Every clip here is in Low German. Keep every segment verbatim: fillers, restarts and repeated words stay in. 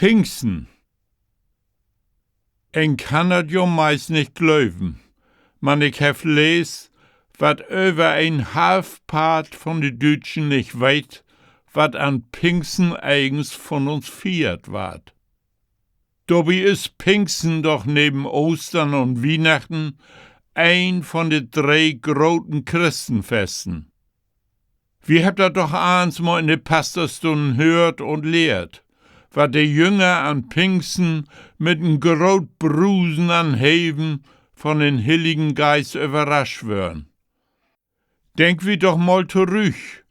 Pingsten. Een kann dat jo meist nich glöven, man ik heff leest, wat över een Halfpart von de Düütschen nich weet, wat an Pingsten egens von uns fiert warrt. Dorbi is Pingsten doch neven Oostern un Wiehnachten een von de dree groten Christenfesten. Wi hebbt dat doch allens mal in de Pastersstunnen höört un lehrt, wat de Jünger an Pingsten mit en groot Brusen an Heven von den Hilligen Geist överrascht wörrn. Denk wi doch mal torüch,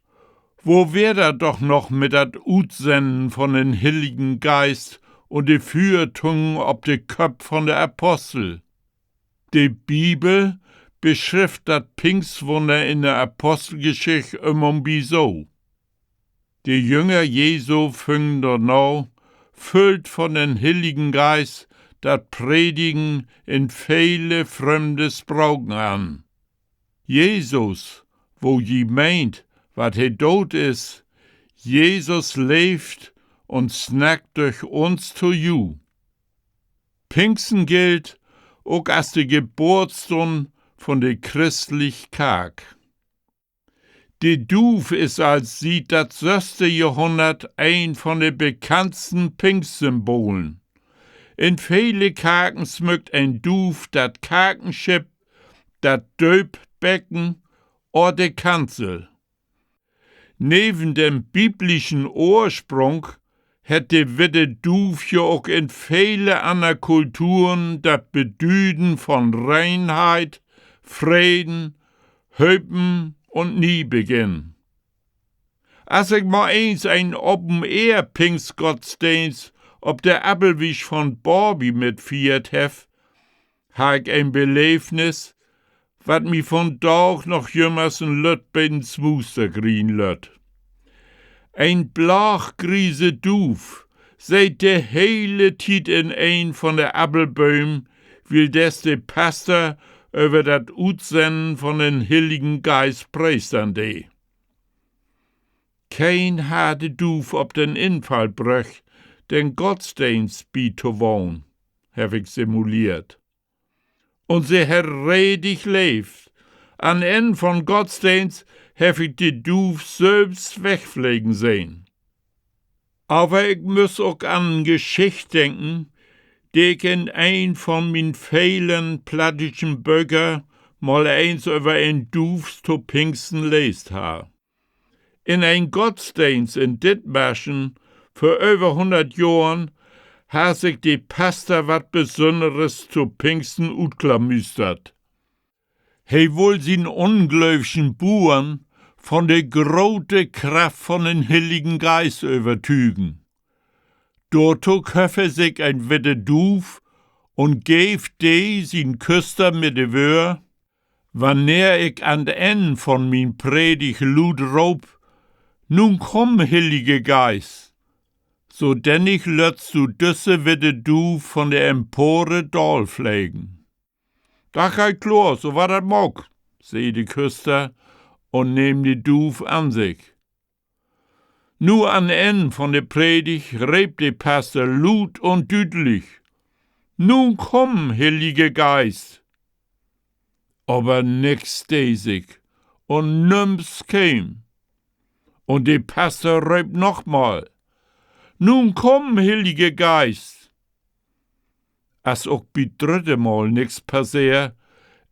wo weer dat doch noch mit dat Utsennen von den Hilligen Geist un de Füertungen op de Köpp von de Apostel? De Bibel beschrifft dat Pingstwunner in de Apostelgeschicht üm un bi so: De Jünger Jesu füngen dorna, füllt von den Hilligen Geist, dat Predigen in vele frömde Spraken an. Jesus, wo ji meent, wat he doot is, Jesus leevt un snackt dörch uns to ju. Pingsten gellt ok as de Geboortsstünn von de christlich Kark. De Duuv is al siet dat sösste Johrhunnert een von de bekanntsten Pingstsymbolen. In vele Karken smückt een Duuv dat Karkenschipp, dat Dööpbecken or de Kanzel. Neven den biblischen Oorsprung hett de witte Duuv jo ok in vele anner Kulturen dat Bedüden von Reinheit, Freden, Höpen un Niebeginn. As ik mal eens en Open-Air-Pingstgottsdeenst op de Appelwisch von Borby mitfiert heff, harr ik en Beleevnis, wat mi vondaag noch jümmers en lütt beten smuustergrien lett. En blaagriese Duuv seet de hele Tiet in een von de Appelbööm, wieldes de Paster över dat Utsennen von den Hilligen Geist preestern dee. Keen harr de Duuv op den Infall bröcht, den Gottsdeenst bitowohnen, heff ik simuleert. Un se hett redig leevt. An Enn von Gottsdeenst heff ik de Duuv sülvst wegflegen sehn. Aver ik müss ok an en Geschicht denken, de ik in een von mien velen plattdüütschen Böker mal eens över en Duuv to Pingsten leest harr. In en Gottsdeenst in Dithmarschen vör över hunnert Johren harr sik de Paster wat Besünneres to Pingsten utklamüstert. He wull sien unglöövschen Buern von de grote Kraft von den Hilligen Geist övertügen. Dorto köff he sik en witte Duuv un geev de sien Küster mit de Wöör: Wannehr ik an't Enn von mien Predigt luut roop: Nu kumm, Hillige Geist, so dennig löttst du düsse witte Duuv von de Empore daalflegen. Dat geiht kloor, so warrt dat maakt, sä de Küster un nehm de Duuv an sik. Nu an't Enn von de Predigt reep de Paster luut un düüdlich: Nu kumm, Hillige Geist! Aver nix dee sik un nüms keem. Un de Paster reep nochmal: Nu kumm, Hillige Geist! As ok bi't drüdde Mal nix passeer,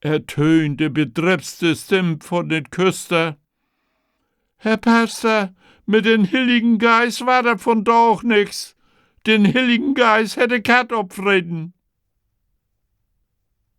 ertöönt de bedrüppste Stimm von den Küster: Herr Paster, mit den Hilligen Geist warrt dat vondaag nix. Den Hilligen Geist hett de Katt opfreten.